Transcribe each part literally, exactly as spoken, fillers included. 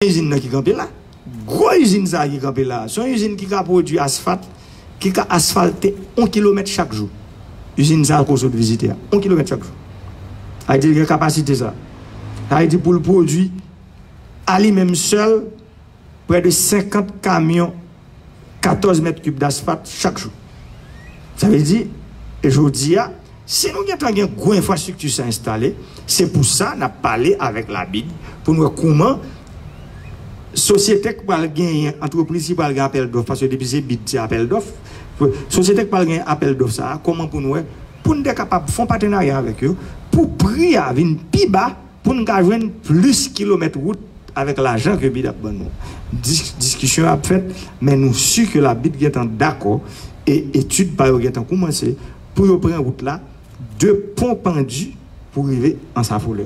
izin nan ki kanpe la. Gwo izin sa a ki kanpe la, se yon izin ki ka pwodui asfat, ki ka asfalte yon kilomèt chak jou. Izin sa a ke w sot vizite a, yon kilomèt chak jou. Sa vle di li gen kapasite sa. Sa vle di pou l pwodui a li menm sèl prè de senkant kamyon katòz mèt kib dasfat chak jou. Sa vle di, e jodi a, si nou gentan gen gwo enfrastrikti sa enstale, se pou sa n ap pale avèk Labid pou n wè kouman sosyete k pral genyen, antrepriz ki pral gen apèl dòf, paske depi se bid se apèl dòf, sosyete k pral genyen apèl dòf sa a, kòman pou n wè, pou n te kapab fè yon patenarya avèk yo, pou pri a vin pi ba, pou n ka jwenn plis kilomèt wout avèk lajan ke bid ap ban nou. Dis, diskisyon ap fèt, men nou si ke Labid gentan dakò e etid pa yo gentan koumanse pou yo pran wout la de Pon Pandi pou rive Ansafolè.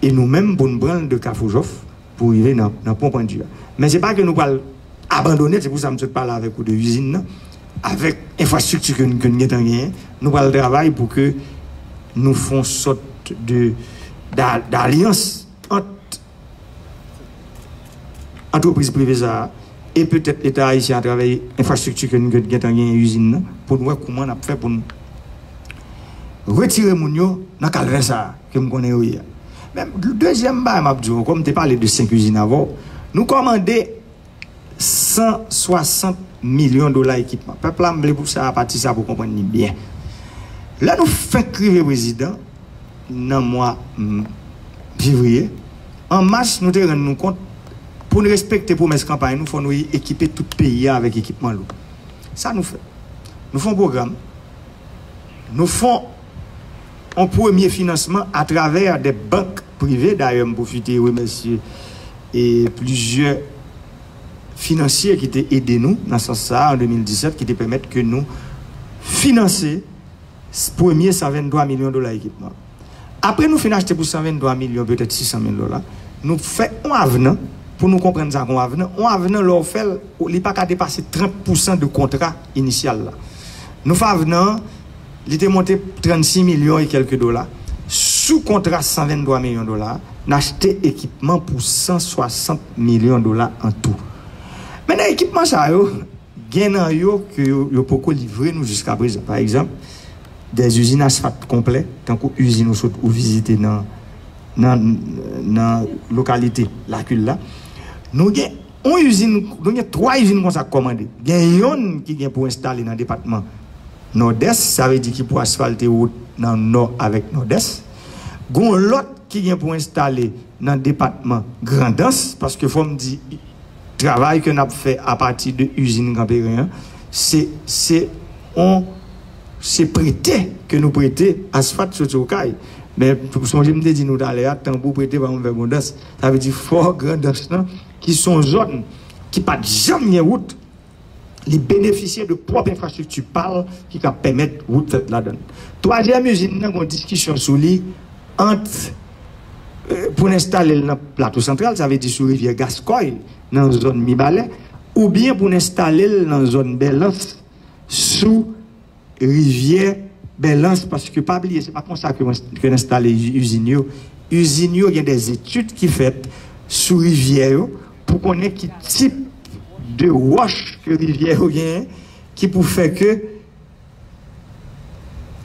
E nou menm pou n pran l de Kafou Jòf pou rive nan, nan Pon Pandi a. Men se pa ke nou pral abandone, se pou sa m sot pale avèk ou de izin nan, avèk enfrastrikti ke n, ke n gentan genyen, nou pral travay pou ke nou fè yon sòt de, d'a-, d'alyans ant antrepriz prive sa a e petèt Leta ayisyen atravè enfrastrikti ke n, ke n gentan genyen izin nan, pou n wè kouman n ap fè pou n retire moun yo nan kalvè sa a ke m konnen yo ye a. Men dezyèm bagay m ap di w ankò, m te pale de senk izin avè w. Nou kòmande san swasant milyon dola ekipman. Pèp la, m vle pou sa, pati sa pou konprann li byen. Lè nou fenk rive prezidan, nan mwa, mm, fevriye, an mas, nou te rann nou kont, pou n respekte pwomès kanpay nou, fò nou ekipe tout peyi a avèk ekipman lou. Sa nou fè. Nou fè yon pwogram. Nou fè yon premye finansman atravè de bank prive. Dayè, m pwofite remèsye, e, plizyè finansye ki te ede nou nan sans sa a an de mil disèt, ki te pèmèt ke nou finanse s-, premye san venntwa milyon dola ekipman. Apre nou fin achte pou san venntwa milyon, petèt sis san mil dola, nou fè yon avnan, pou nou konprann sa kon avnan. Yon avnan, lè w fè l, li pa ka depase trant pousan de kontra inisyal la. Nou fè avnan an, li te monte trannsis milyon e kèlke dola. Sou kontra san venntwa milyon dola, n achte ekipman pou san swasant milyon dola an tou. Men nan ekipman sa yo, gen nan yo ke yo, yo poko livre nou jiska prezan. Pa egzanp, dè izin asfat konplè, tankou izin ou sot ou vizite nan, nan, nan lokalite Lakil la. Nou gen yon izin, nou gen twa izin konsa k kòmande. Gen yonn ki gen pou enstale nan depatman Nòdès, sa vle di ki pou asfalte wout nan Nò avèk Nòdès. Gen yon lòt ki gen pou enstale nan depatman Grandans, paske fò m di, travay ke n ap fè apati de izin Kanperen an, se, se on, se prete ke nou prete asfat soti Okay. Men, sonje m te di nou talè a, tanbou prete pa janm fè bon dans. Sa vle di fò Grandans lan, ki se yon zòn ki pa t janm gen wout, li benefisye de pwòp enfrastrikti pa l ki ka pèmèt wout fèt ladan l. Twazyèm izin nan, gen yon diskisyon sou li ant, eh, pou n enstale l nan Plato Santral, sa vle di sou rivyè Gaskòy, nan zòn Mibalè, oubyen pou n enstale l nan zòn Bèlans, sou rivyè Bèlans, paske pa bliye, se pa konsa ke, ke n enstale izin yo. Izin yo gen de etid ki fèt sou rivyè yo pou konnen ki tip de wòch ke rivyè yo genyen, ki pou fè ke,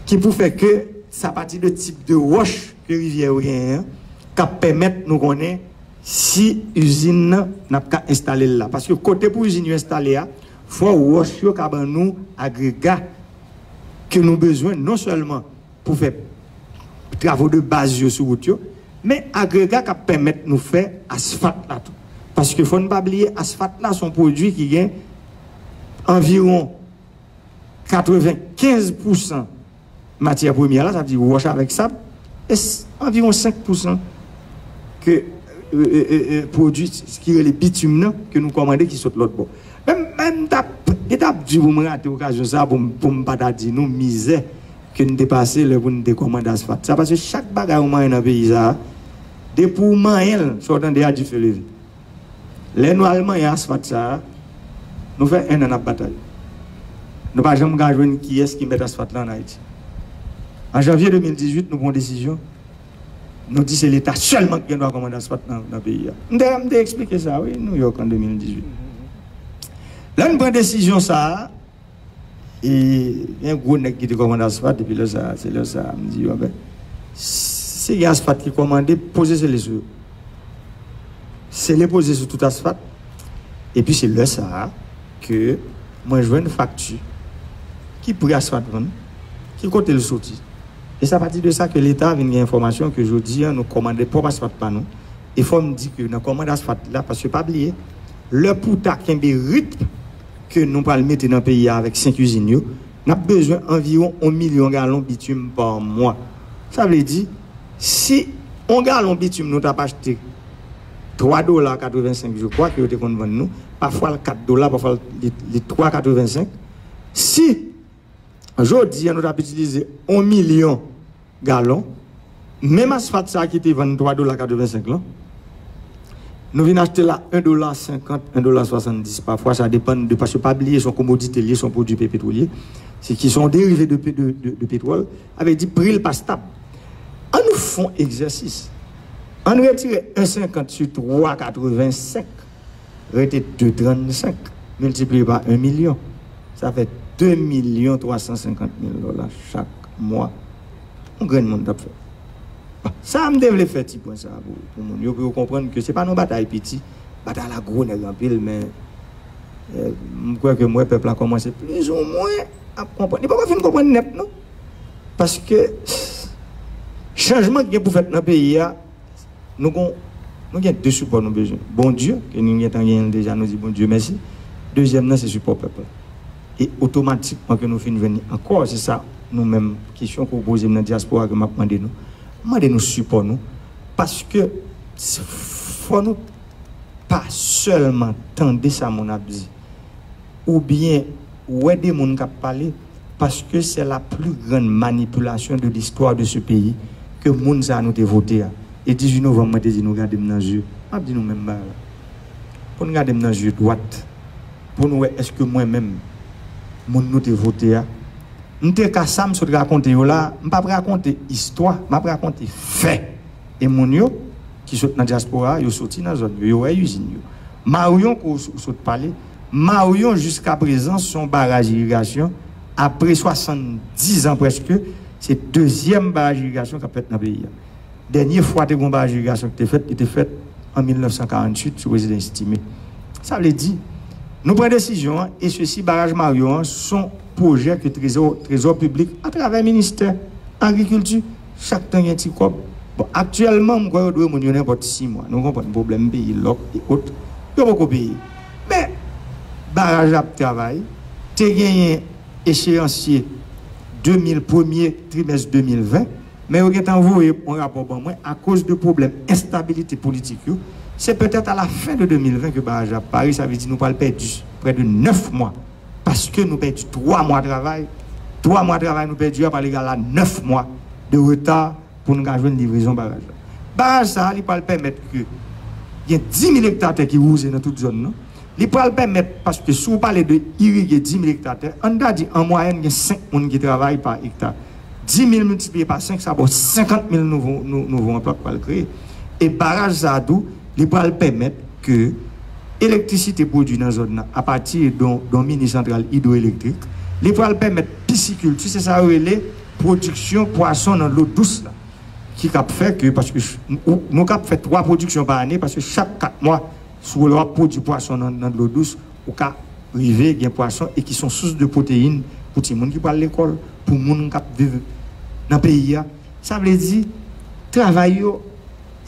ki pou fè ke sa pati de tip de wòch ke rivyè yo genyen an, k ap pèmèt nou konnen si izin nan n ap ka enstale l la. Paske kote pou izin yo enstale a, fò wòch yo ka ban nou agrega ke nou bezwen non sèlman pou fè travo de baz yo sou wout yo, men agrega k ap pèmèt nou fè asfat la tou. Paske fò n pa bliye, asfat la se yon pwodui ki gen anviwon katrevenkenz pousan matyè premyè la, sa vle di wòch avèk sab, e s-, anviwon senk pousan ke, e, e, e, e, pwodui ki rele bitim nan ke nou kòmande ki sot lòt bò. Men, men m t ap, li t ap di pou m rate okazyon sa a pou m, pou m pa ta di nou mizè ke n te pase lè pou n te kòmande asfat sa, paske chak bagay ou manyen nan peyi sa a, depi w manyen l, sa w tande a dife leve. Lè nou al manyen asfat sa a, nou fè en an n ap batay. Nou pa janm ka jwenn kiyès ki mèt asfat la ann Ayiti. An janvye de mil dizuit, nou pran yon desizyon. Nou di se Leta sèlman ki gen dwa kòmande asfalt nan, nan peyi a. M te, m te eksplike sa, wi, New York an de mil dizuit. Lè n pran desizyon sa a, e gen gwo nèg ki te kòmande asfalt, epi lè sa, se lè sa, m di yo, ben, si gen asfalt ki kòmande, poze sele sou yo. Sele poze sou tout asfalt, epi se lè sa a ke mwen jwenn fakti, ki pri asfalt vann, ki kote l soti. E se apati de sa ke Leta vin gen enfòmasyon ke jodi a nou kòmande pwòp asfalt pa nou. E fò m di ke nan kòmande asfalt la, paske pa bliye, lè pou ta kenbe ritm ke nou pral mete nan peyi a avèk senk izin yo, n ap bezwen anviwon yon milyon galon bitim pa mwa. Sa vle di, si yon galon bitim nou t ap achte twa dola katrevensenk, je crois, ke yo te konn vann nou, pafwa l kat dola, pafwa l, li, li twa katrevensenk. Si jodi a nou t ap itilize yon milyon galon, menm asfalt sa a ki te vann twa dola katrevensenk lan, nou vin achte l a en dola senkant, en dola swasanndis pafwa, sa depann de, paske pa bliye, se yon komodite l ye, se yon pwodui petwolye, se ki se yon derive de, pe- de, de, de petwòl, sa vle di pri l pa stab. Ann nou fè yon egzèsis. Ann retire en senkant sou twa katrevensenk, rete de trannsenk miltipliye pa en milyon. Sa fè de milyon twa san senkant mil dola chak mwa. Yon grenn moun t ap fè. Bon, sa a m te vle fè ti pwen sa a pou, pou moun yo, pou yo konprann ke se pa yon batay piti. Batay la gwo nèg anpil, men, eh, m kwè ke m wè pèp la kòmanse plizoumwen ap konprann. Li poko fin konprann nèt, non. Paske chanjman ki gen pou fèt nan peyi a, nou gon, nou gen de sipò nou bezwen. Bondye, ke nou gentan genyen l deja, nou di Bondye mèsi. Dezyèm nan, se sipò pèp la. E otomatikman ke nou fin jwenn li ankò, se sa nou menm, kesyon ke w poze m nan dyaspora ke m ap mande nou. M mande nou sipò nou, paske s- fò nou pa sèlman tande sa moun ap di, oubyen wè de moun k ap pale, paske c'est la plus grande manipulation de l'histoire de ce pays, ke moun sa a nou te vote a. E dizuit novanm, mwen te di nou gade m nan zye. M ap di nou menm bagay la. Pou n gade m nan zye dwat, pou n wè èske mwen menm, moun nou te vote a, m te ka, sa m sot rakonte yo la, m p ap rakonte istwa, m ap rakonte fè. E moun yo ki sot nan dyaspora a, yo soti nan zòn yo, yo wè izin yo. Marion, ke w s- w sot pale, Marion jiska prezan se yon baraj irigasyon, apre swasanndizan prèske, se dezyèm baraj irigasyon k ap fèt nan peyi a. Dènye fwa te gen yon baraj irigasyon ki te fèt, li te fèt an mil nèf san karanntuit sou prezidan Estimé. Sa vle di, nou pran desizyon an, e sesi baraj Marion an se yon pwojè ke trezò, trezò piblik, atravè ministè agrikilti, chak tan gen ti kòb. Bon, aktyèlman, m kwè yo dwe moun yo nenpòt sis mwa. Nou konprann pwoblèm peyi, lòk e ot, yo poko peye. Men, baraj la ap travay, te genyen echeyansye de mil, premye trimès de mil ven, men yo gentan voye yon rapò ban mwen akoz de pwoblèm enstabilite politik yo. Se petèt a la fen de de mil ven ke baraj la ap pare, sa vle di nou pral pèdi prè de nèf mwa. Paske nou pèdi twa mwa travay. Twa mwa travay nou pèdi a pral egal a nèf mwa de reta pou nou ka jwenn livrezon baraj la. Baraj sa a, li pral pèmèt ke gen dis mil ekta tè ki wouze nan tout zòn nan. Li pral pèmèt, paske si w pale de irige dis mil ekta tè, ann ta di an mwayèn gen senk moun ki travay pa ekta. Dis mil miltipliye pa senk, sa ba w senkant mil nouvo, nou- nouvo anplwa k pral kreye. E baraj sa a tou, li pral pèmèt ke elektrisite pwodui nan zòn nan apati de yon, de yon mini santral idwoelektrik, li pral pèmèt pisikilti, se sa yo rele pwodiksyon pwason nan dlo dous la, ki k ap fè ke, paske ch- ou- nou k ap fè twa pwodiksyon pa ane, paske chak kat mwa, si w lè w ap pwodui pwason nan, nan dlo dous, ou ka rive gen pwason e ki se yon sous de pwoteyin pou timoun ki pral lekòl, pou moun k ap viv nan peyi a. Sa vle di, travay yo,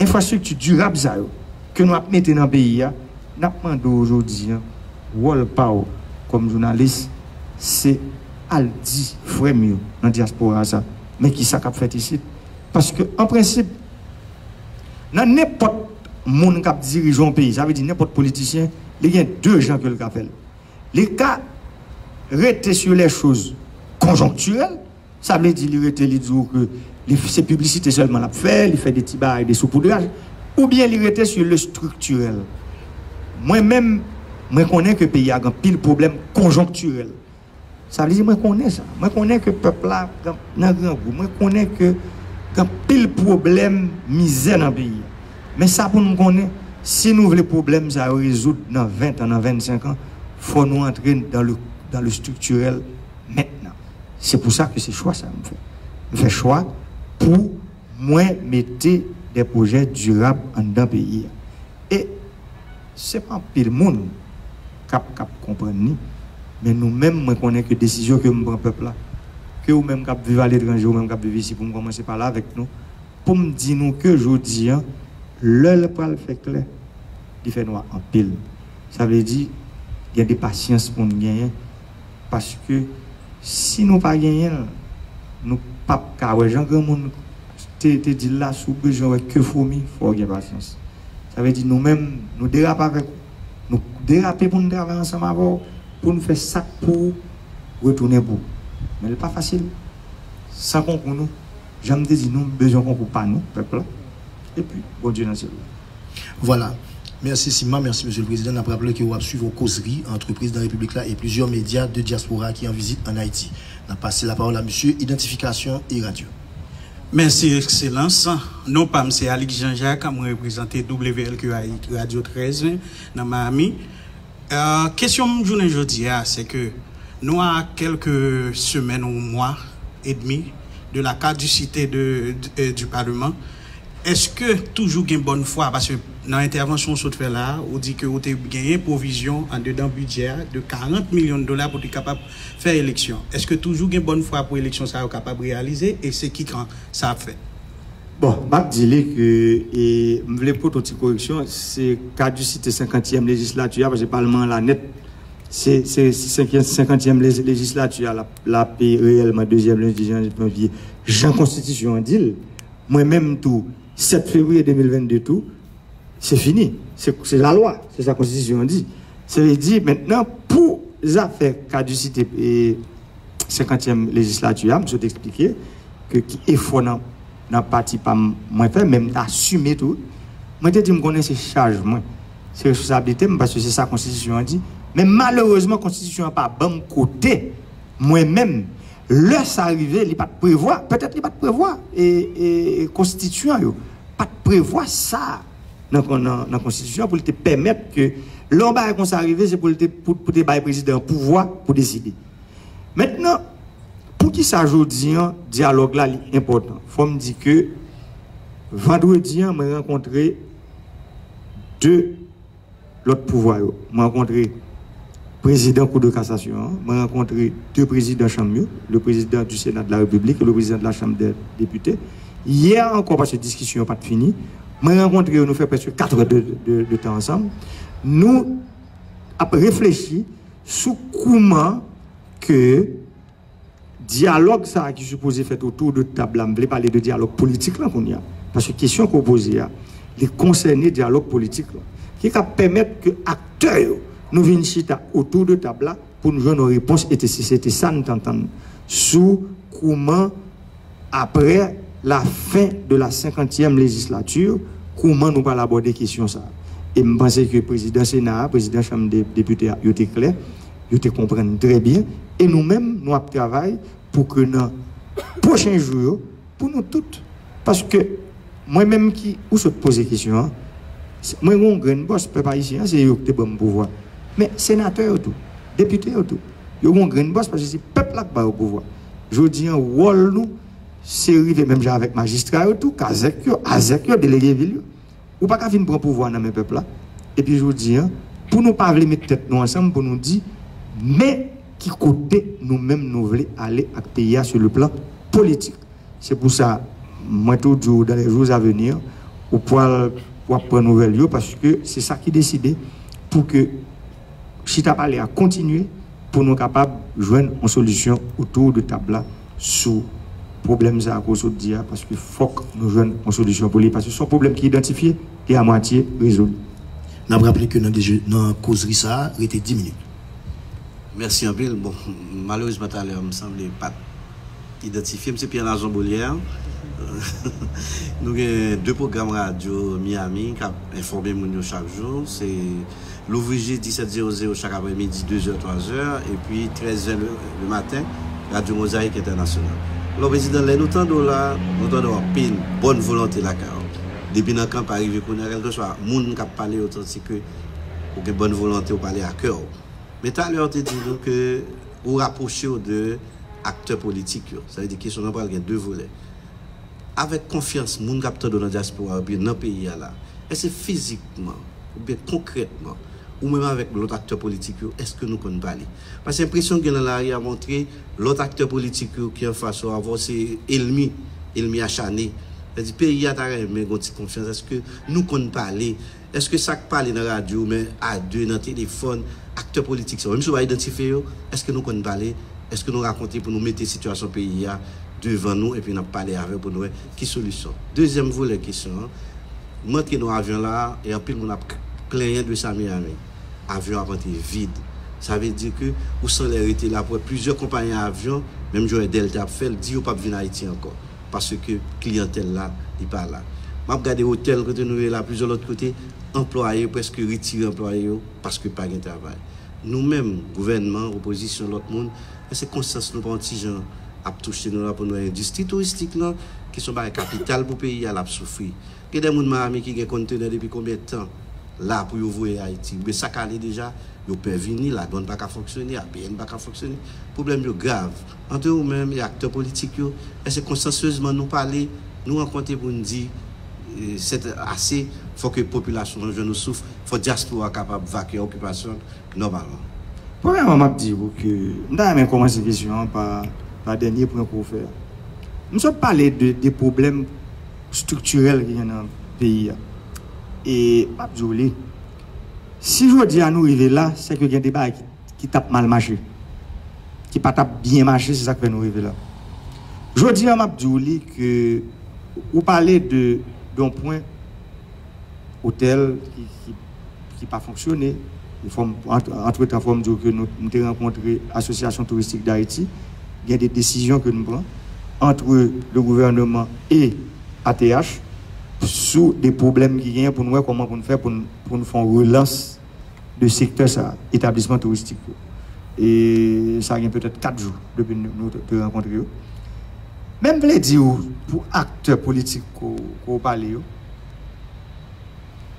enfrastrikti dirab sa yo, ke nou ap mete nan peyi a, n ap mande w jodi a, wòl pa w kòm jounalis, se al di frè m yo nan dyaspora sa, men ki sa k ap fèt isit. Paske, an prensip, nan nenpòt moun k ap dirije yon peyi, sa vle di nenpòt politisyen, li gen de jan ke l ka fè l. Li ka rete sur les choses conjoncturelles, sa vle di li rete, li di w ke li, se piblisite sèlman l ap fè, li fè de ti bagay, de soupoudraj, oubyen li rete sur le structurel. Mwen menm, mwen konnen ke peyi a gen anpil pwoblèm konjonktirèl. Sa vle di mwen konnen sa. Mwen konnen ke pèp la nan grangou. Mwen konnen ke Gen anpil pwoblèm, mizè nan peyi a. Men sa pou nou konnen, si nou vle pwoblèm sa yo rezoud nan ven tan, nan vennsenk an, fò nou antre dans le, dans le structurel mentnan. Se pou sa ke se chwa sa m fè. M fè chwa pou mwen mete de pwojè dirab anndan peyi a. E se pa anpil moun k ap, k ap konprann li, men nou menm, mwen konnen ke desizyon ke m pran pèp la, ke ou menm k ap viv aletranje, ou menm k ap viv isi, pou m kòmanse pale avèk nou, pou m di nou ke jodi a, lè l pral fè klè, li fè nwa anpil. Sa vle di, gen de pasyans pou n genyen, paske si nou pa genyen l, nou p ap ka wè. Jan granmoun te, te di l la, si w bezwen wè ke foumi, fò w gen pasyans. Sa vle di nou menm, nou derape avèk ou. Nou derape pou n travay ansanm avè w, pou n fè sa k pou ou, retounen pou ou. Men l pa fasil. San konkou nou, jan m te di nou, m bezwen konkou pa nou, pèp la. Epi, Bondye nan syèl la. Vwala. Mèsi Sima, mèsi Mesye le Prezidan. N ap raple ke w ap swiv yon kozri ant Prezidan Repiblik la e plizyè medya de dyaspora ki an vizit ann Ayiti. N ap pase lapawòl a Mesye Idantifikasyon e Radyo. Mèsi Ekselans. Non pa m se Alix Jean Jacques, mwen reprezante W L Q I Radyo trèz nan Miami. Kesyon m jounen jodi a se ke nou a kèlke semèn ou mwa edmi de la kadisite de, de, du paleman. Èske toujou gen bòn fwa? Paske nan entèvansyon w sot fè la a, ou di ke ou te genyen pwovizyon andedan bidjè a de karant milyon dola pou te kapab fè eleksyon. Èske toujou gen bòn fwa pou eleksyon sa yo kapab reyalize e se ki kan sa ap fèt? Bon, m ap di li ke, e, m vle pote yon ti koreksyon, se kadisite senkantyèm lejislati a, paske palman an la nèt, se, se, se senkantyèm lejislati a l ap, l ap reyèlman dezyèm lendi janvye, jan konstitisyon an di l. Mwen menm tou, sèt fevriye de mil vennde tou, se fini. Se, se lalwa, se sa konstitisyon an di. Se vle di, mentnan, pou zafè kadisite e senkantyèm lejislati a, m sot eksplike ke ki efò nan, nan pati pa m mwen fè, men m t asime tou. Mwen te di m konnen se chaj mwen, se responsablite m, paske se sa konstitisyon an di. Men malerezman, konstitisyon an pa ban m kote mwen menm, lè sa rive, li pa t prevwa, petèt li pa t prevwa e, e, e konstityan yo pa t prevwa sa nan, nan, nan konstitisyon an pou li te pèmèt ke lè yon bagay konsa rive, se pou li te, pou, pou te bay prezidan an pouvwa pou deside. Mentnan, poukisa jodi an dyalòg la li enpòtan? Fò m di ke vandredi an mwen rankontre de lòt pouvwa yo. Mwen rankontre prezidan Kou de Kasasyon an, mwen rankontre de prezidan chanm yo, le président du Sénat de la République et le président de la Chambre des députés. Yè ankò, paske diskisyon yo pa t fini, mwen rankontre yo, nou fè prèske kat è de, de, de tan ansanm. Nou ap reflechi sou kouman ke dyalòg sa a ki sipoze fèt otou de tab la, m vle pale de dyalòg politik lan kounye a. Paske kesyon ke w poze a, li konsène dyalòg politik lan. Ki ka pèmèt ke aktè yo, nou vin chita otou de tab la pou n jwenn yon repons, e te, se, se te sa n t antann sou kouman, apre la fen de la senkantyèm lejislati, kouman nou pral abòde kesyon sa a. E m panse ke prezidan Sena a, prezidan Chanm de Depite a, yo te klè, yo te konprann trè byen, e nou menm, nou ap travay pou ke nan pwochen jou yo, pou nou tout. Paske mwen menm ki ou sot poze kesyon an, mwen gen yon grenn bòs, pèp ayisyen an, se yo ki te ban m pouvwa. Men senatè yo tou, depite yo tou, yo gen yon grenn bòs paske se pèp la ki ba yo pouvwa. Jodi an, wòl nou, se rive menm jan avèk majistra yo tou, kazèk yo, azèk yo, delege vil yo. Ou pa ka vin pran pouvwa nan men pèp la. Epi jodi an, pou nou pa vle met tèt nou ansanm pou nou di, men ki kote nou menm nou vle ale ak peyi a sur le plan politik. Se pou sa, mwen tou di w, dans les jours à venir, ou pral, w ap pran nouvèl yo, paske se sa ki deside pou ke chita pale a kontinye, pou nou kapab jwenn yon solisyon otou de tab la sou pwoblèm sa a ke w sot di a, paske fòk nou jwenn yon solisyon pou li, paske se yon pwoblèm ki idantifye e a mwatye rezoud. N ap raple ke nan, nan kozri sa a, rete dis minit. Mèsi anpil. Bon, malerezman, talè a, m sanble pa t idantifye m, se Pierre Nazon Beaulière. Nou gen de pwogram radyo Miami k ap enfòme moun yo chak jou. Se Louvri Jedi, sèt zewo zewo, chak aprèmidi, de zè, twa zè, epi trèz ven le, le maten, Radyo Mozayik Entènasyonal. Alò, prezidan, lè nou tande w la, nou tande w anpil bòn volonte lakay ou. Depi nan kanpay rive kounye a, kèlkeswa moun k ap pale, yo santi ke ou gen bòn volonte, ou pale a kè w. Men talè, w te di nou ke ou rapwoche w de aktè politik yo. Sa vle di kesyon nan pral gen de volè. Avèk konfyans moun k ap tande w nan dyaspora oubyen nan peyi a la, èske fizikman oubyen konkrètman, ou menm avèk lòt aktè politik yo, èske nou konn pale? Paske enpresyon gen nan lari a montre lòt aktè politik yo ki anfas ou avè w se ènmi, ènmi achane. Sa vle di peyi a ta renmen gen yon ti konfyans. Èske nou konn pale? Èske sa k pale nan radyo, men a de, nan telefòn, aktè politik sa yo, menm si w pa idantifye yo, èske nou konn pale? Èske nou rakonte pou nou mete sitiyasyon peyi a devan nou epi n ap pale avè w pou nou wè ki solisyon? Dezyèm volè kesyon an, m antre nan avyon la e anpil moun ap k- plenyen de sa Miami. Avyon ap antre vid. Sa vle di ke ou sanlè rete la pou wè plizyè konpayi avyon, menm jan Delta ap fè l, di yo p ap vin Ayiti ankò. Paske kliyantèl la, li pa la. M ap gade otèl kote nou ye la, plizyè lòt kote, anplwaye yo prèske retire anplwaye yo paske pa gen travay. Nou menm, gouvènman, opozisyon, lòt moun, èske konsyans nou pa yon ti jan ap touche nou la pou nou wè endistri touristik lan, ki se yon bagay kapital pou peyi a, l ap soufri? Gen de moun Miami ki gen kontenè depi konbyen tan la pou yo voye Ayiti? Oubyen sa k ale deja, yo pè vini, ladwann pa ka fonksyone, A P N pa ka fonksyone. Pwoblèm yo grav. Antre ou menm e aktè politik yo, èske konsansyezman nou pale, nou rankontre pou n di, eh, sèt ase, fò ke popilasyon an jwenn yon souf, fò dyaspora kapab vake okipasyon l nòmalman? Premyèman, m ap di w ke m ta renmen kòmanse kesyon an pa, pa dènye pwen ke w fè a. M sot pale de, de pwoblèm estriktirèl ki gen nan peyi a. E m ap di w li, si jodi a nou rive la, se ke gen de bagay ki, ki t ap mal mache, ki pa t ap byen mache, se sa k fè nou rive la. Jodi a, m ap di w li ke ou pale de, de yon pwen otèl ki, ki, ki pa fonksyone. E fò m, ant-, antretan, fò m di w ke nou, m te rankontre Asosyasyon Touristik Dayiti. Gen de desizyon ke nou pran entre le gouvernement et A T H sou de pwoblèm ki genyen pou n wè kòman pou n fè pou n, pou n fè yon relans de sektè sa, etablisman touristik yo. E sa gen petèt kat jou depi nou, nou te rankontre yo. Men m vle di w, pou aktè politik ke w, ke w pale yo,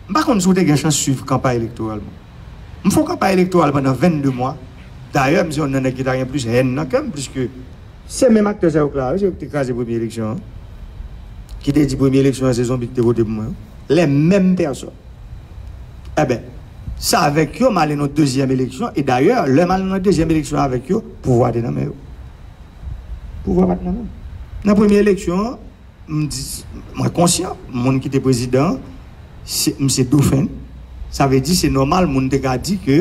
m pa konn si w te gen chans swiv kanpay elektoral mwen. M fè yon kanpay elektoral pandan vennde mwa. Dayè, m se youn nan nèg ki ta gen plis hèn nan kè m, pliske se menm aktè sa yo k la, se yo ki te kraze premye eleksyon an, ki te di premye eleksyon an se zonbi ki te vote pou mwen yo. Les mêmes personnes. Enben, se avèk yo m ale nan dezyèm eleksyon, e dayè, lè m al nan dezyèm eleksyon avèk yo, pouvwa te nan men yo. Pouvwa pa t nan men m. Nan premye eleksyon an, m di, mwen konsyan, moun ki te prezidan an, se, m se dofen. Sa vle di, se nòmal, moun te ka di ke,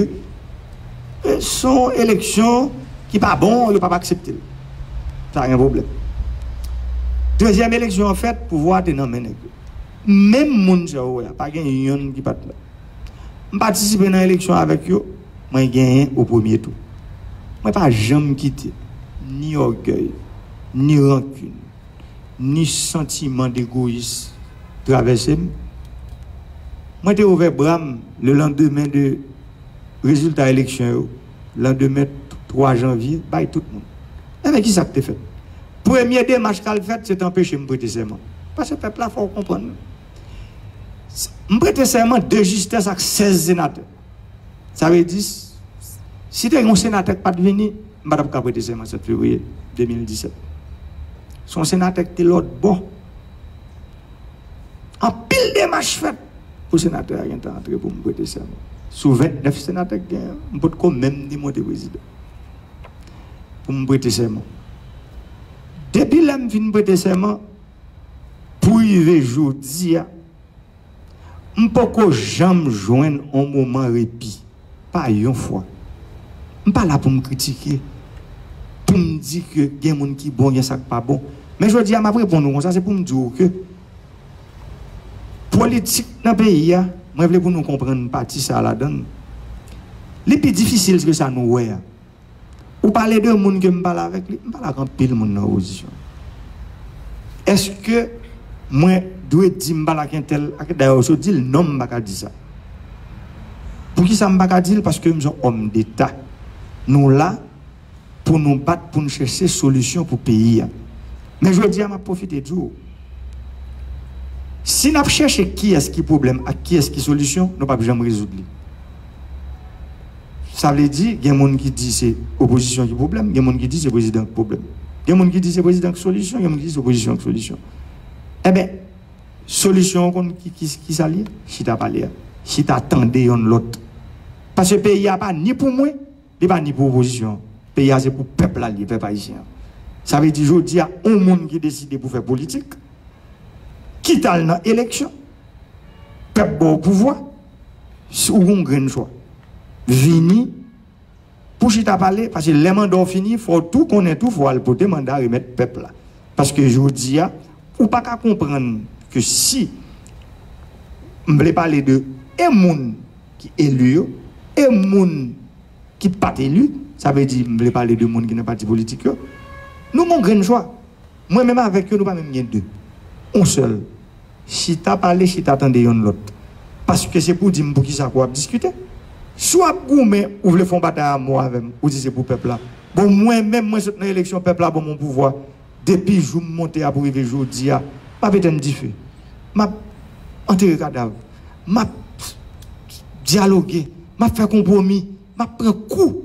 eh, se yon eleksyon ki pa bon, yo p ap aksepte l. Sa gen pwoblèm. Dezyèm eleksyon an fèt, pouvwa te nan men nèg yo. Menm moun sa yo wè a, pa gen yonn ki pa t la. M patisipe nan eleksyon avèk yo, mwen genyen o premye tou. Mwen pa janm kite ni ògèy, ni rankin, ni santiman degoyis travèse m. Mwen te ouvè bra m le landemen de rezilta eleksyon yo, landemen twa janvye, bay tout moun. Enben, ki sa k te fèt? Premye demach k al fèt, se te anpeche m prete sèman. Paske pèp la, fò w konprann, m prete sèman de jistès ak sèz senatè. Sa vle di, si te gen yon senatè k pa t vini, m pa t ap ka prete sèman sèt fevriye de mil disèt. Se yon senatè ki te lòt bò. Anpil demach fèt pou senatè a gentan antre pou m prete sèman. Sou vennèf senatè k genyen, m potko menm demonte prezidan pou m prete sèman. Depi lè m fin prete sèman, pou rive jodi a, m poko janm jwenn yon moman repi. Pa yon fwa. M pa la pou m kritike, pou m di ke gen moun ki bon, gen sa k pa bon. Men jodi a, m ap reponn ou konsa, se pou m di w ke politik nan peyi a, mwen vle pou nou konprann pati sa a ladan l. Li pi difisil ke sa nou wè a. Ou pale de moun ke m pale avèk li, m pale ak anpil moun nan opozisyon. Èske mwen dwe di m pale ak entèl, ak, dayè, yo sot di l, non, m pa ka di sa. Poukisa m pa ka di l? Paske m se yon òm deta. Nou la pou nou bat, pou n chèche solisyon pou peyi a. Men jodi a, m ap pwofite di w, si n ap chèche kiyès ki pwoblèm ak kiyès ki solisyon, nou p ap janm rezoud li. Sa vle di, gen moun ki di se opozisyon ki pwoblèm, gen moun ki di se prezidan ki pwoblèm. Gen moun ki di se prezidan ki solisyon, gen moun ki di se opozisyon ki solisyon. Enben, solisyon an konn ki, ki, ki sa l ye? Chita pale a. Chita tande yonn lòt. Paske peyi a pa ni pou mwen, li pa ni pou opozisyon. Peyi a se pou pèp la l ye, pèp ayisyen an. Sa vle di jodi a, yon moun ki deside pou fè politik, kit al nan eleksyon, pèp ba w pouvwa, si ou gon grenn chwa. Vini pou chita pale, paske lè manda w fini, fò w tou konnen tou, fò w al pote manda remèt pèp la. Paske jodi a, ou pa ka konprann ke si m vle pale de e moun ki eli yo, e moun ki pa t eli, sa vle di m vle pale de moun ki nan pati politik yo, nou gon grenn chwa. Mwen menm avèk yo, nou pa menm gen de. On sèl. Chita pale, chita tande yonn lòt. Paske se pou di m poukisa ke w ap diskite. Si w ap goumen, ou vle fè yon batay a mò avè m, ou di se pou pèp la. Bon, mwen menm, mwen sot nan eleksyon, pèp la ban m yon pouvwa. Depi jou m monte a pou rive jodi a, m ap etenn dife. M ap antere kadav. M ap dyaloge. M ap fè konpwomi. M ap pran kou.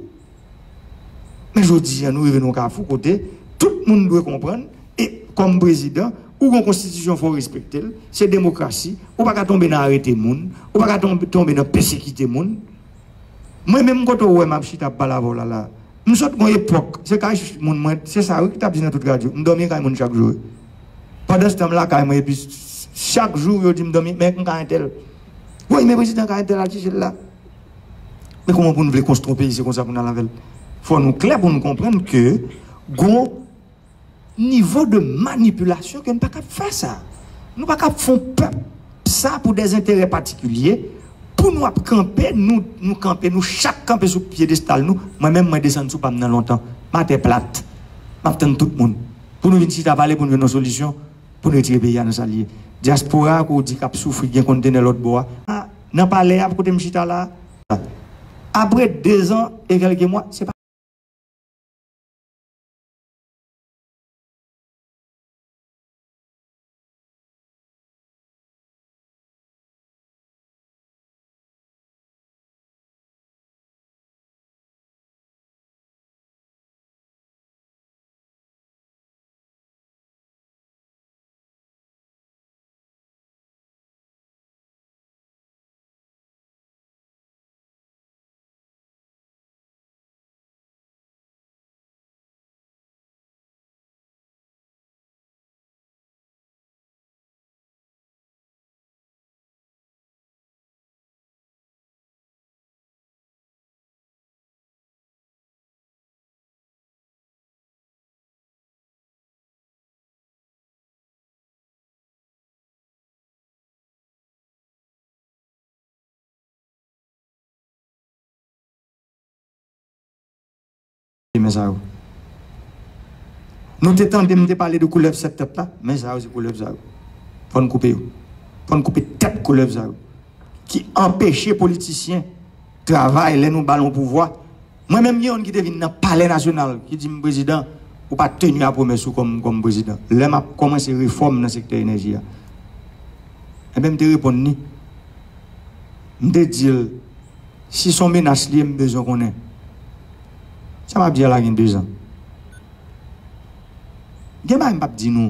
Men jodi a, nou rive nan yon kafou kote tout moun dwe konprann, e kòm prezidan, ou gon konstitisyon, fò w respekte l, se demokrasi, ou pa ka tonbe nan arete moun, ou pa ka tonbe, tonbe nan pèsekite moun. Mwen menm kote w wè m ap chita ap pale avè w la, la, m sot gon epòk, se kay moun mwen, se sa wi ki t ap di nan tout radyo, m dòmi kay moun chak jou wi. Pandanstan m lakay mwen, epi chak jou yo di m dòmi, men m kay entèl. Woy, men prezidan kay entèl al chèche l la. Men kòman pou n vle konstwi yon peyi, se konsa pou n al avè l? Fò nou klè pou n konprann ke gon nivo de manipilasyon ke n pa kab fè sa. Nou pa kab fè yon pèp sa pou dèzenterè patikilye, pou nou ap kanpe, nou, nou kanpe, nou chak kanpe sou pyedestal nou. Mwen menm, mwen desann sou pa m nan lontan. M atè plat. M ap tann tout moun. Pou nou vin chita pale, pou n jwenn yon solisyon, pou n retire peyi a nan sa l ye. Dyaspora a, ke w di k ap soufri, gen kontenè lòt bò a. Nan palè a, kote m chita la, apre dezan e kèlke mwa, se pa Men sa yo. Nou te tande m te pale de koulèv sèt tèt la, men sa yo se koulèv sa yo. Fò n koupe yo. Fò n koupe tèt koulèv sa yo. Ki anpeche politisyen travay lè nou ba l yon pouvwa. Mwen menm gen youn ki te vin nan Palè Nasyonal, ki di m, "Prezidan, ou pa teni a pwomès ou kòm, kòm prezidan." Lè m ap kòmanse refòm nan sektè enèji a. Enben, m te reponn li. M te di l, "Si s on menas li ye, m bezwen konnen." Sa m ap di a la gen dezan. Gen bagay m p ap di nou.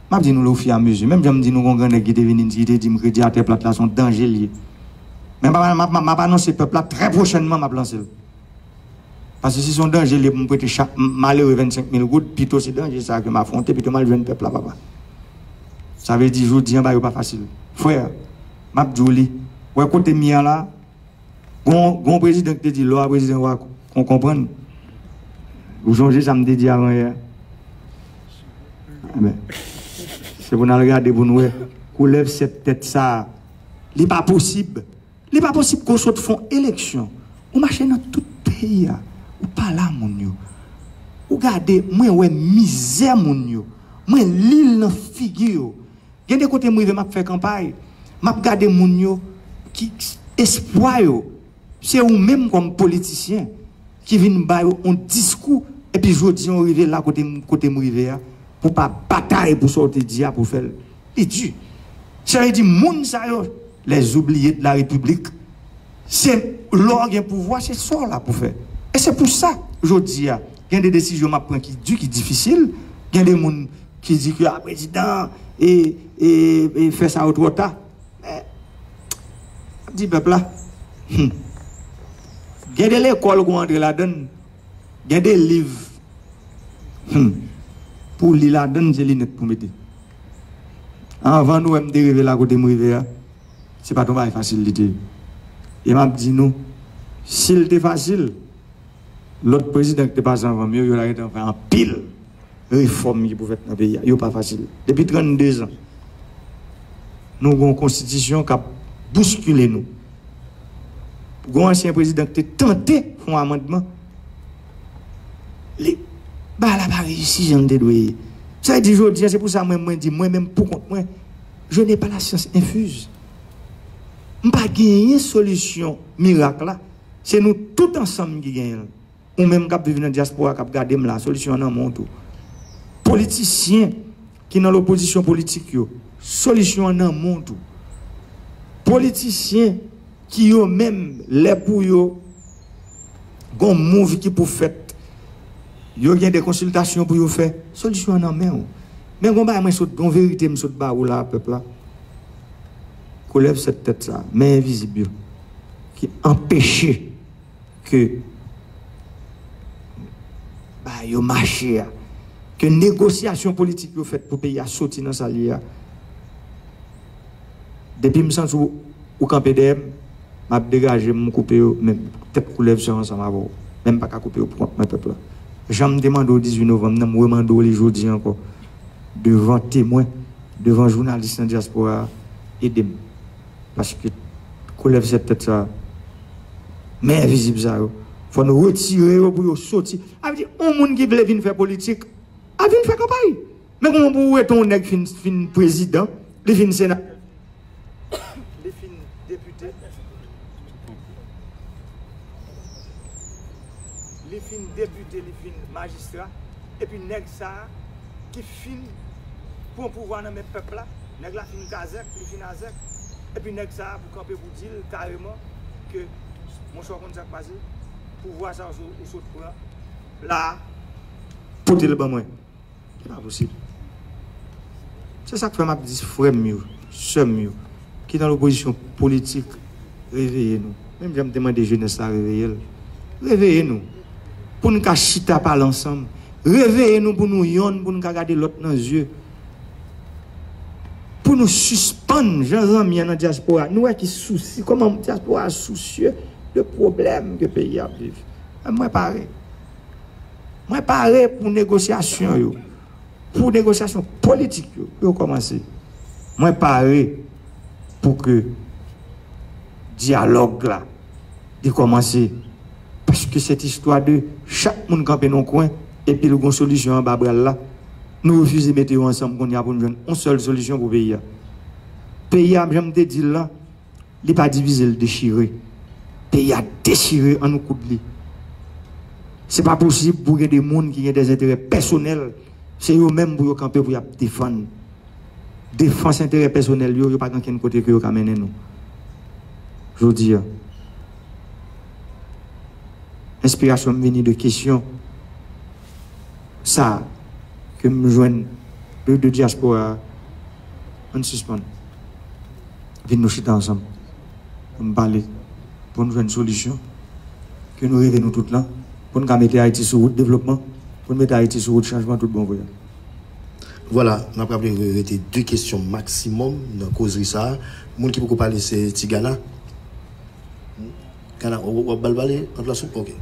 M ap di nou le au fur et à mesure. Menm jan m di nou gon gran nèg ki te vin, ki te di m ke radyatè plat la se yon danje li ye. Men m ap, m ap, m ap anonse pèp la, trè pwochènman, m ap lanse l. Paske si se yon danje li ye pou m prete chak m-, malere vennsenk mil goud, pito se danje sa a ke m afwonte, pito m al jwenn pèp la, papa. Sa vle di, jodi a, bagay yo pa fasil. Frè, m ap di w li. Wè kote m ye a la, gon, gon prezidan ki te di, "Lè w a prezidan, w a kon-, konprann." Ou sonje sa m te di avan yè? Enben, se pou n al gade pou n wè. Koulèv sèt tèt sa a, li pa posib. Li pa posib ke w sot fè yon eleksyon, ou mache nan tout peyi a, ou pale a moun yo. Ou gade, mwen wè mizè moun yo. Mwen li l nan figi yo. Gen de kote m rive, m ap fè kanpay. M ap gade moun yo, ki, espwa yo. Se ou menm kòm politisyen ki vin ba yo yon diskou, epi jodi a w rive la kote m, kote m rive a. pou w pa batay pou sa w te di a pou w fè l. Li di. Sa vle di, moun sa yo, les oubliés de la République, se lè w gen pouvwa, se sa w la pou fè. E se pou sa, jodi a, gen de desizyon m ap pran ki di, ki difisil, gen de moun ki di ke, a, prezidan, e, e, e fè sa yo twò ta. Men, m ap di pèp la, hmm, gen de lekòl pou w antre ladan l, gen de liv, hmm, pou w li ladan l, se linèt pou w mete. Anvan nou wè m te rive la kote m rive a, se pa t yon bagay fasil li te ye. E m ap di nou, si l te fasil, lòt prezidan ki te pase anvan m yo, yo ta gentan fè anpil refòm ki pou fèt nan peyi a. Yo pa fasil. Depi trannde zan, nou gen yon konstitisyon k ap bouskile nou. Gen yon ansyen prezidan ki te tante fè yon amandman. Li, bagay la pa reyisi jan l te dwe ye. Sa vle di, jodi a, se pou sa mwen, mwen di, mwen menm pou kont mwen, je n'ai pas la science infuse. M pa genyen solisyon mirak la. Se nou tout ansanm ki genyen l. Ou menm k ap viv nan dyaspora, k ap gade m la, solisyon an nan men w tou. Politisyen ki nan lopozisyon politik yo, solisyon an nan men w tou. Politisyen ki yo menm, lè pou yo gon mouv ki pou fèt, yo gen de konsiltasyon pou yo fè, solisyon an nan men w. Men gon bagay mwen sot, gon verite m sot ba ou la, pèp la. Koulèv sèt tèt sa, men envizib yo, ki anpeche ke bagay yo mache a, ke negosyasyon politik yo fèt pou peyi a soti nan sa l ye a. Depi m santi w, ou kanpe dèyè m, m ap degaje m, m koupe yo, men tèt koulèv se ansanm avè w. Men m pa ka koupe yo pou kont mwen, pèp la. Jan m te mande w dizuit novanm nan, m remande w li jodi ankò. Devan temwen, devan jounalis nan dyaspora a, ede m. Paske koulèv sèt tèt sa, men envizib sa yo, fò nou retire yo pou yo soti. Sa vle di, yon moun ki vle vin fè politik, ap vin fè kanpay. Men kòman pou w wete yon nèg fin, fin prezidan, li fin senatè, li fin depite, li fin depite, li fin majistra, epi nèg sa a ki fin pran pouvwa nan men pèp la, nèg la fin kazèk, li fin azèk, epi nèg sa a pou kanpe pou di l kareman ke, monchè, w konn sa k pase, pouvwa sa a ou sot pran la a, pote l ban mwen. Se pa posib. Se sa k fè m ap di frè m yo, sè m yo, ki nan lopozisyon politik, reveye nou. Menm jan m te mande jenès la reveye l. Reveye nou. Pou n ka chita pale ansanm. Reveye nou pou nou yonn, pou n ka gade lòt nan zye. Pou nou sispann, jan zanmi an nan dyaspora, nou wè ki sousi, kòman dyaspora a sousye de pwoblèm ke peyi a ap viv. Mwen pare. Mwen pare pou negosyasyon yo, pou negosyasyon politik yo, pou yo kòmanse. Mwen pare pou ke dyalòg la, li kòmanse. Paske cette histoire de chak moun kanpe nan yon kwen, epi l gon solisyon anba bra l la, nou refize mete yo ansanm kounye a pou n jwenn yon sèl solisyon pou peyi a. Peyi a, jan m te di l la, li pa divize, l dechire. Peyi a dechire, ann nou koud li. Se pa posib pou gen de moun ki gen de enterè pèsonèl, se yo menm pou yo kanpe pou y ap defann. Defans enterè pèsonèl yo, yo pa gen okenn kote ke yo ka mennen nou. Jodi a, enspirasyon m vini de kesyon sa a ke m jwenn de, de dyaspora a, ann sispann. Vin nou chita ansanm pou n pale, pou n jwenn solisyon, ke nou reve nou tout la, pou n ka mete Ayiti sou wout devlopman, pou n mete Ayiti sou wout chanjman tout bon vre a. Vwala, n ap raple re-, rete de kesyon maksimòm nan kozri sa a. Moun ki poko pale, se Ti Gana. Gana, w, w ap ba l pale nan plas ou? Ok.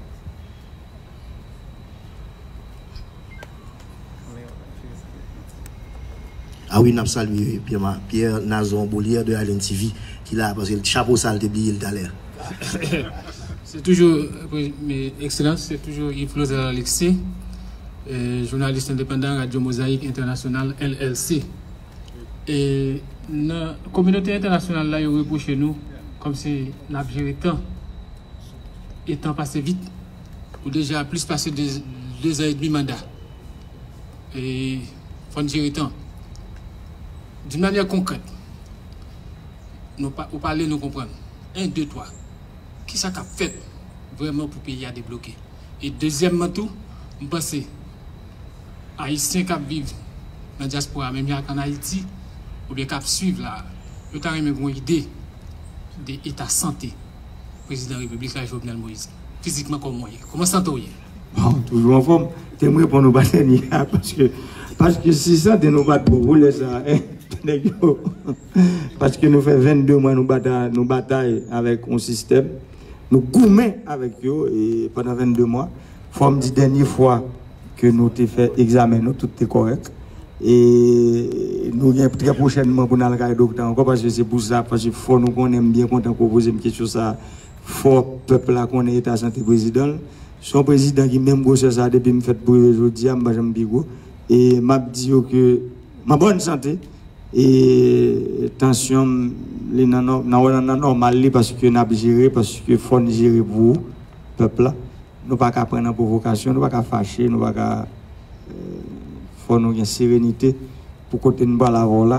Ah wi, n ap salye Pierre Ma-, Pierre Nazon Bolière de Island T V ki la, paske chapo sa l te bliye l talè. Se toujou, Ekselans, se toujou Yves Claudel Alexis, eh, jounalis endepandan Radyo Mozayik Entènasyonal, L L C. E nan kominote entènasyonal la, yo repwoche nou kòmsi n ap jere tan. E tan pase vit. Ou deja plis pase de, de zan edmi manda. E Fò n jere tan. D'une manière concrète, nou pa, ou pale, nou konprann. En, de, twa. Kisa k ap fèt vrèman pou peyi a debloke? E dezyèmman tou, m panse, Ayisyen k ap viv nan dyaspora, menm jan ak ann Ayiti, oubyen k ap swiv la, yo ta renmen gen yon ide de eta sante Prezidan Repiblik la, Jovenel Moïse. Fizikman, kòman w ye? Kòman sante w ye? Bon, toujou anfòm. Te m reponn ou pa dènye a, paske, paske si sante nou pa t bon pou lè sa, nèg yo, paske nou fè vennde mwa nou batay, nou batay avèk yon sistèm, nou goumen avèk yo, e pandan vennde mwa, fò m di dènye fwa ke nou te fè egzamen nou, tout te kòrèk. E nou gen trè pwochènman pou n al kay doktè ankò, paske se pou sa, paske fò nou konnen, m byen kontan ke w poze m kesyon sa, fò pèp la konnen eta sante prezidan l. Se yon prezidan ki menm gwosè sa, depi m fèt pou rive jodi a, m pa janm pi gwo. E m ap di yo ke m an bòn sante, e tansyon m, li nan nò-, nan, nan, nan nòmal li, paske n ap jere, paske fò n jere pou pèp la. Nou pa ka pran nan pwovokasyon, nou pa ka fache, nou pa ka, eh, fò nou gen serenite pou kote n pral avè w la,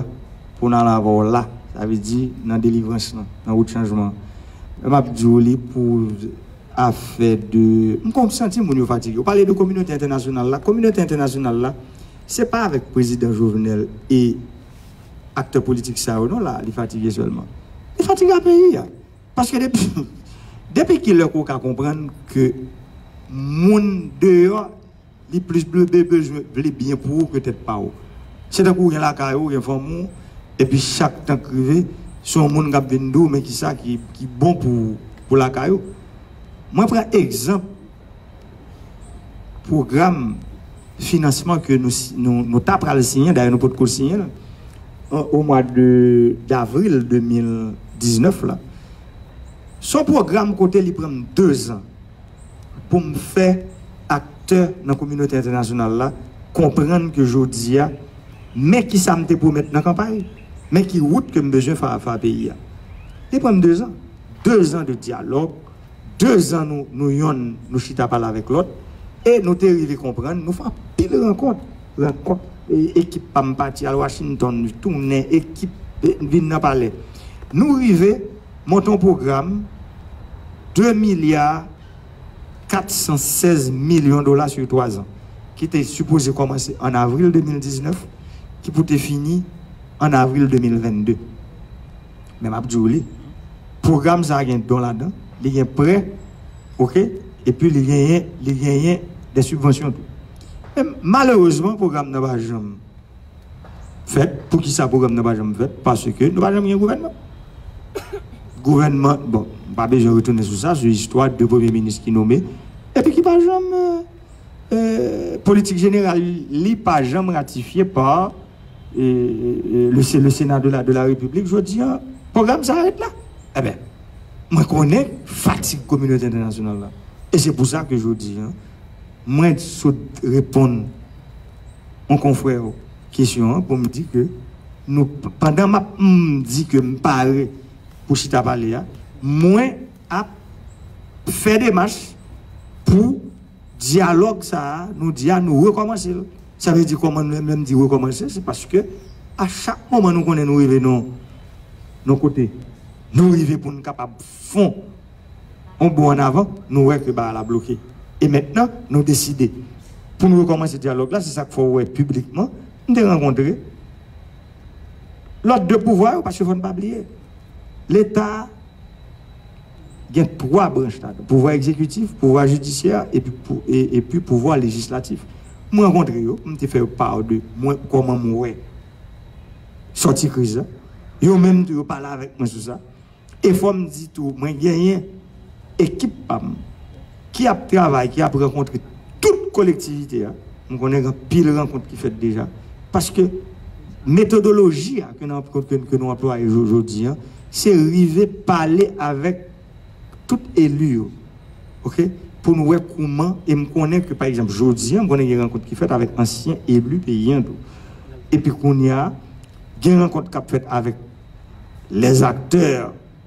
pou n al avè w la. Sa vle di nan delivrans lan, nan wout chanjman an. Men m ap di w li pou afè de, m konn santi moun yo fatige. Ou pale de kominote entènasyonal la. Kominote entènasyonal la, se pa avèk prezidan Jovenel e aktè politik sa yo non la, li fatige sèlman. Li fatige a peyi a. Paske depi, depi kilè ke w ka konprann ke moun deyò, li plis be-, be-, bezwen, vle byen pou ou ke tèt pa w? Se tankou w gen lakay ou, w gen fanmi w, epi chak tan k rive, se yon moun k ap vin di w, men kisa ki, ki bon pou, pou lakay ou. Mwen pran egzanp pwogram finansman ke nou, si-, nou, nou ta pral siyen, dayè nou potko siyen l, o, o mwa de, davril de mil diznèf la. Se yon pwogram kote li pran m dezan pou m fè aktè nan kominote entènasyonal la konprann ke jodi a, men kisa m te pwomèt nan kanpay, men ki wout ke m bezwen fè, fè peyi a. Li pran m dezan. Dezan de dyalòg, dezan nou, nou yonn, nou chita pale avèk lòt, e nou te rive konprann, nou fè anpil rankont, rankont, e, ekip pa m pati al Washington, tounen, ekip, e, vin nan palè. Nou rive monte yon pwogram de milya kat san sèz milyon dola sou twa zan, ki te sipoze kòmanse an avril de mil diznèf, ki pou te fini an avril de mil vennde. Men m ap di w li, pwogram sa a gen don ladan, li gen prè, oke, epi li genyen, li genyen de sibvansyon tou. Men malerezman, pwogram nan pa janm fèt. Poukisa pwogram nan pa janm fèt? Paske nou pa janm gen gouvènman. Gouvènman, bon, m pa bezwen retounen sou sa, sou istwa de premye minis ki nome, epi ki pa janm, euh, euh, politik jeneral li pa janm ratifye pa, euh, euh, le, le Sénat de la, de la République. Jodi a, pwogram sa a ret la. Eben, mwen konnen fatig kominote entènasyonal la. E se pou sa ke jodi a, mwen sot reponn yon konfrè kesyon an pou m di ke nou, pandan m ap, m di ke m pare pou chita pale a, mwen ap fè demach pou dyalòg sa a, nou di a, nou rekòmanse l. Sa vle di kòman nou menm di rekòmanse, se paske a chak moman nou konnen nou rive nan, nan kote nou rive pou n kapab fon yon bon an avan, nou wè ke bagay la bloke. E mentnan, nou deside pou nou rekòmanse dyalòg la, se sa k fè w wè piblikman, m te rankontre lòt de pouvwa yo, paske fò n pa bliye, Leta gen twa branch ladan, pouvwa egzekitif, pouvwa jidisyè, epi pou, e, epi pouvwa lejislatif. M rankontre yo, m te fè yo pa de mwen, kòman m wè sòti kriz la. Yo menm tou, yo pale avèk mwen sou sa. E fò m di tou, mwen genyen ekip pa m ki ap travay, ki ap rankontre tout kolektivite a. M konnen gen anpil rankont ki fèt deja. Paske metodoloji a ke nou, ke, ke nou anplwaye jo-, jodi a, se rive pale avèk tout eli yo. Oke? Pou nou wè kouman, e m konnen ke, pa egzanp, jodi a, m konnen gen rankont ki fèt avèk ansyen eli peyi an tou. Epi kounye a, gen rankont k ap fèt avèk lèzaktè,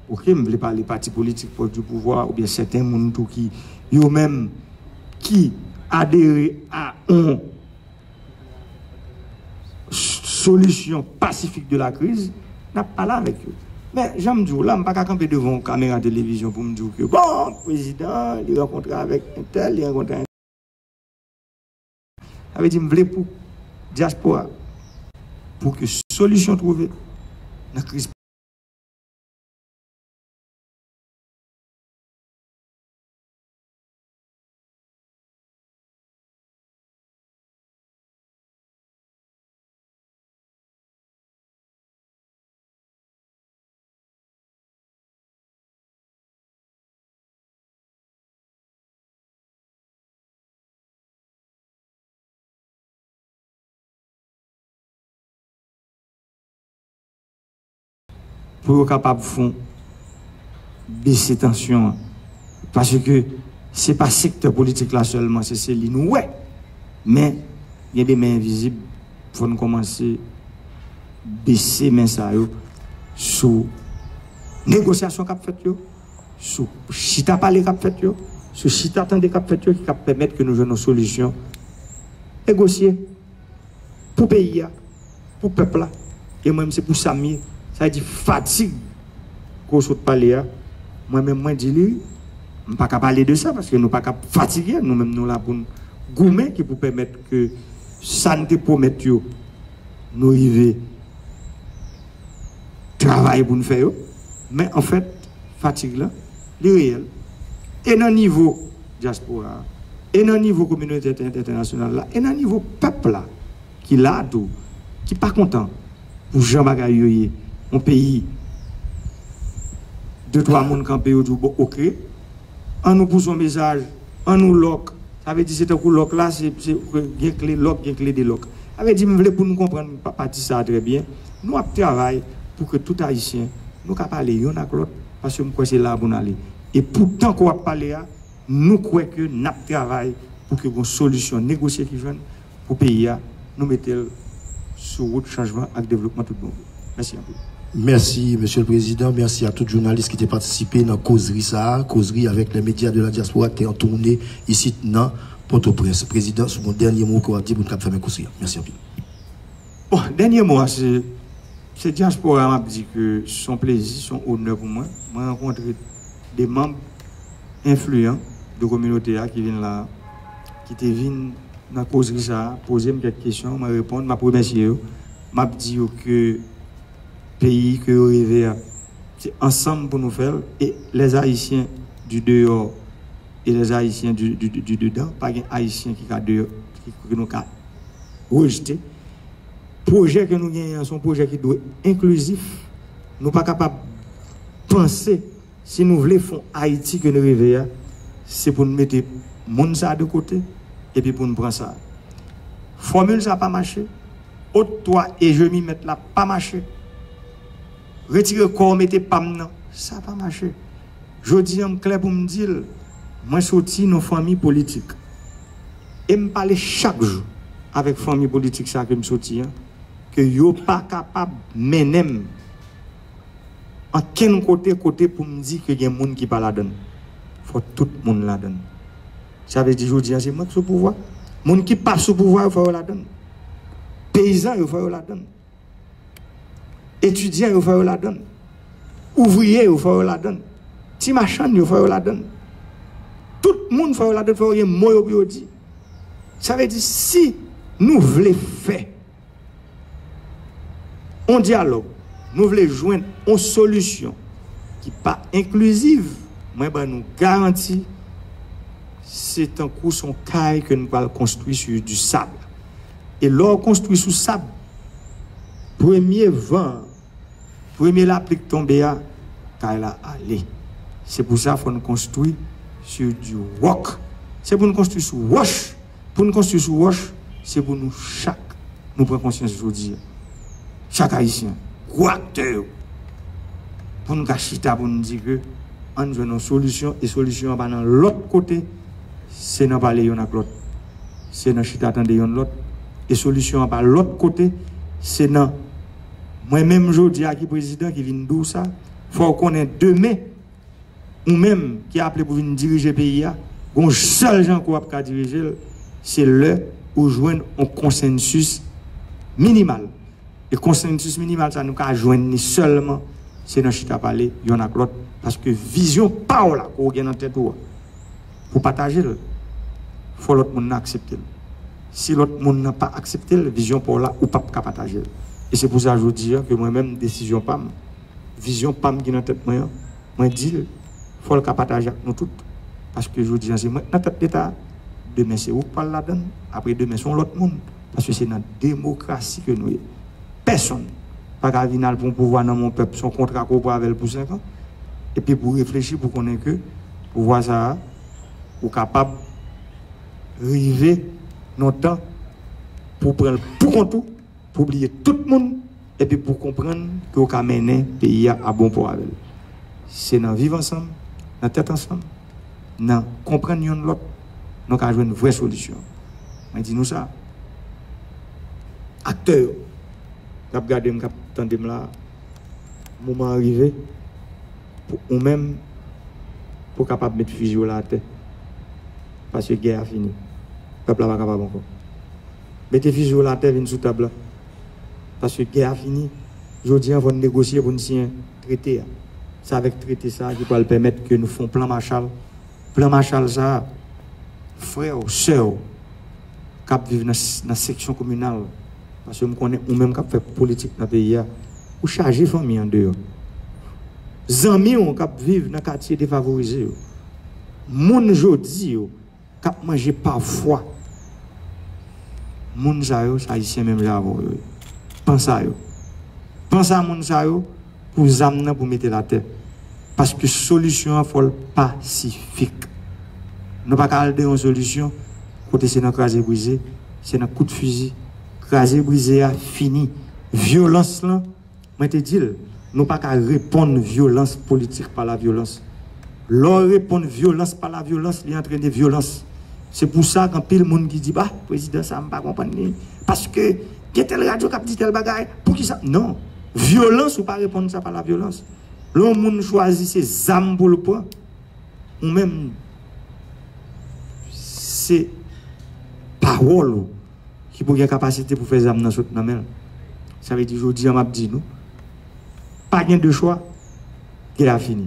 oke, m vle pale pati politik pwòch di pouvwa, oubyen sèten moun tou ki, yo menm, ki adere a yon, solisyon pasifik de la kriz, n ap pale avèk yo. Men, jan m di w la, m pa ka kanpe devan yon kamera televizyon pou m di w ke, bon, prezidan, li rankontre avèk entèl, li rankontre avèk. Sa vle di, m vle pou dyaspora, pou ke solisyon twouve nan kriz. Pou yo kapab fon bese tansyon an. Paske se pa sektè politik la sèlman, se, se li nou wè. Men, gen de men envizib, fò n kòmanse bese men sa yo sou negosyasyon k ap fèt yo, sou chita pale k ap fèt yo, sou chita tande k ap fèt yo, ki k ap pèmèt ke nou jwenn yon solisyon negosye pou peyi a, pou pèp la. E mwen menm, se pou sa m ye. Sa vle di fatig ke w sot pale a, mwen menm, mwen di li, m pa ka pale de sa, paske nou pa ka fatige, nou menm, nou la pou n goumen, ki pou pèmèt ke sa n te pwomèt yo, nou rive travay pou n fè yo. Men, anfèt, fatig la, li reyèl. E nan nivo dyaspora a, e nan nivo kominote entè-, entènasyonal la, e nan nivo pèp la, ki la tou, ki pa kontan pou jan bagay yo ye. Yon peyi, de twa moun kanpe, yo di w, bon, oke, an nou pouse yon mesaj, an nou lòk. Sa vle di, se tankou lòk la, se, se, gen kle lòk, gen kle de lòk. Sa vle di, m vle pou nou konprann pa-, pati sa a trè byen. Nou ap travay pou ke tout Ayisyen, nou ka pale youn ak lòt, paske m kwè se la pou n ale. E pou tan ke w ap pale a, nou kwè ke n ap travay pou ke gon solisyon negosye ki jwenn pou peyi a, nou mete l sou wout chanjman ak devlopman tout bon vre. Mèsi anpil. Mèsi, Mesye le Prezidan. Mèsi a tout jounalis ki te patisipe nan kozri sa a, kozri avèk les médias de la diaspora ki te an toune isit nan Pòtoprens. Prezidan, si w gen yon dènye mo ke w ap di pou n kab fèmen kozri a. Mèsi anpil. Bon, dènye mo a, se, se dyaspora a, m ap di ke se yon plezi, se yon onè pou mwen. Mwen rankontre de manm enfliyan de kominote a ki vin la, ki te vin nan kozri sa a, poze m kèk kesyon, mwen reponn, m ap remèsye yo. M ap di yo ke peyi ke yo reve a, se ansanm pou nou fè l, e les Haïtiens du dehors et les Haïtiens du, du, du, du dedans, pa gen Ayisyen ki ka deyò, ki, ki nou ka rejte. Pwojè ke nou genyen an, se yon pwojè ki dwe enklizif. Nou pa kapab panse, si nou vle fè yon Ayiti ke nou reve a, se pou n mete moun sa de kote, epi pou n pran sa. Fòmil sa pa mache. Ôte-toi et je m'y mette la pa mache. Retire kò w, mete pa m nan, sa pa mache. Jodi a, m klè pou m di l, mwen soti nan fanmi politik. E m pale chak jou avèk fanmi politik sa ke m soti an, ke yo pa kapab mennen m ankenn kote, kote pou m di ke gen moun ki pa ladann. Fò tout moun ladann. Sa vle di jodi a, se mwen ki sou pouvwa. Moun ki pa sou pouvwa yo, fò yo ladann. Peyizan yo, fò yo ladann. Etidyan yo, fò yo ladann. Ouvriye yo, fò yo ladann. Ti machann yo, fò yo ladann. Tout moun, fò yo ladann, fò yo gen mo yo pou yo di. Sa vle di, si nou vle fè yon dyalòg, nou vle jwenn yon solisyon ki pa enkliziv, mwen ban nou garanti, se tankou se yon kay ke nou pral konstwi sur du sable. E lè w konstwi sou sab, premye van, premye lapli k tonbe a, kay la ale. Se pou sa, fò n konstwi sur du roc. Se pou n konstwi sou wòch. Pou n konstwi sou wòch, se pou nou chak, nou pran konsyans jodi a. Chak Ayisyen, gwo aktè yo, pou n ka chita, pou n di ke ann jwenn yon solisyon, e solisyon an pa nan lòt kote, se nan pale yonn ak lòt, se nan chita tande yonn lòt, e solisyon an pa lòt kote, se nan mwen menm jodi a ki prezidan ki vin di w sa, fò w konnen demen, ou menm ki aple pou vin dirije peyi a, gon sèl jan ke w ap ka dirije l, se lè ou jwenn yon konsansis minimal. E konsansis minimal sa nou ka jwenn li sèlman se nan chita pale yonn ak lòt, paske vizyon pa w la ke w gen nan tèt ou a, pou pataje l, fò lòt moun nan aksepte l. Si lòt moun nan pa aksepte l, vizyon pa w la, ou p ap ka pataje l. E se pou sa jodi a ke mwen menm, desizyon pa m, vizyon pa m ki nan tèt mwen an, mwen di l, fò l ka pataje ak nou tout. Paske jodi a se mwen k nan tèt Leta, demen se ou k pral ladan l, apre demen se yon lòt moun. Paske se nan demokrasi ke nou ye. Pèsonn pa ka vin al pran pouvwa nan men yon pèp, se yon kontra ke w pran avè l pou senk an, epi pou reflechi, pou konnen ke pouvwa sa a, ou kapab rive nan tan pou pran l pou kont ou, pou bliye tout moun, epi pou konprann ke w ka mennen peyi a a bon pò avè l. Se nan viv ansanm, nan tèt ansanm, nan konprann yonn lòt, nou ka jwenn vrè solisyon. Mwen di nou sa. Aktè yo k ap gade m, k ap tande m la, moman an rive pou ou menm, pou w kapab met fizi w la atè. Paske gè a fini. Pèp la pa kapab ankò. Mete fizi w la atè, vin sou tab la. Paske gè a fini. Jodi a, fò n negosye pou n siyen trete a. Se avèk trete sa a ki pral pèmèt ke nou fè yon plan Marshall. Plan Marshall sa a, frè w, sè w, k ap viv nan, nan seksyon kominal, paske m konnen ou menm k ap fè politik nan peyi a, ou chaje fanmi andeyò. Zanmi w k ap viv nan katye defavorize yo. Moun jodi yo k ap manje pafwa. Moun sa yo, se Ayisyen menm jan avè w yo ye. Panse a yo. Panse a moun sa yo pou zam nan pou mete l atè. Paske solisyon an fò l pasifik. Nou pa ka al de yon solisyon kote se nan kraze brize, se nan kout fizi. Kraze brize a fini. Vyolans lan, mwen te di l, nou pa ka reponn vyolans politik pa lavyolans. Lè w reponn vyolans pa lavyolans, li antrene vyolans. Se pou sa gen anpil moun ki di, "Bah, prezidan sa, m pa konprann li. Paske gen tèl radyo k ap di tèl bagay. Poukisa?" Non. Vyolans, ou pa reponn sa pa lavyolans. Lè yon moun chwazi se zam pou l pran, ou menm, se pawòl ou ki pou gen kapasite pou fè zam nan sot nan men l. Sa vle di, jodi a, m ap di nou, pa gen de chwa, gè a fini.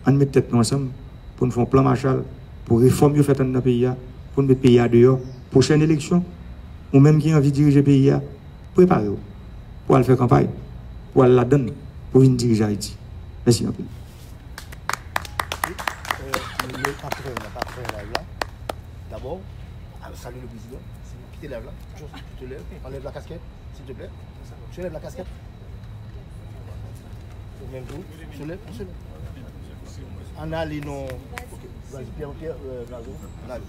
Ann met tèt nou ansanm pou n fè yon plan Marshall, pou refòm yo fèt anndan peyi a, pou n met peyi a deyò. Pwochèn eleksyon, ou menm ki anvi dirije peyi a, prepare w pou al fè kanpay, pou al ladann, pou vin dirije Ayiti. Mèsi anpil. Euh, nou ap fè, nou ap fè live la. Dabò, al salye le prezidan. Kite live la. Tu te lèves, enlève la casquette, s'il te plaît. Tu enlèves la casquette. Ou menm tou. Soulèv, soulèv. Ann ale non. Ok. Vas-y, Pierre, Pierre, euh, Blazo. Ann ale.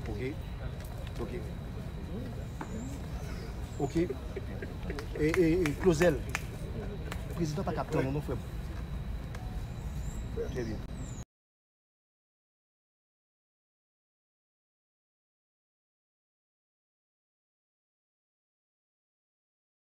Ok. Ok. Ok. E, e, e, Claudel. Prezidan pa ka tann ou non, frè m. Trè byen.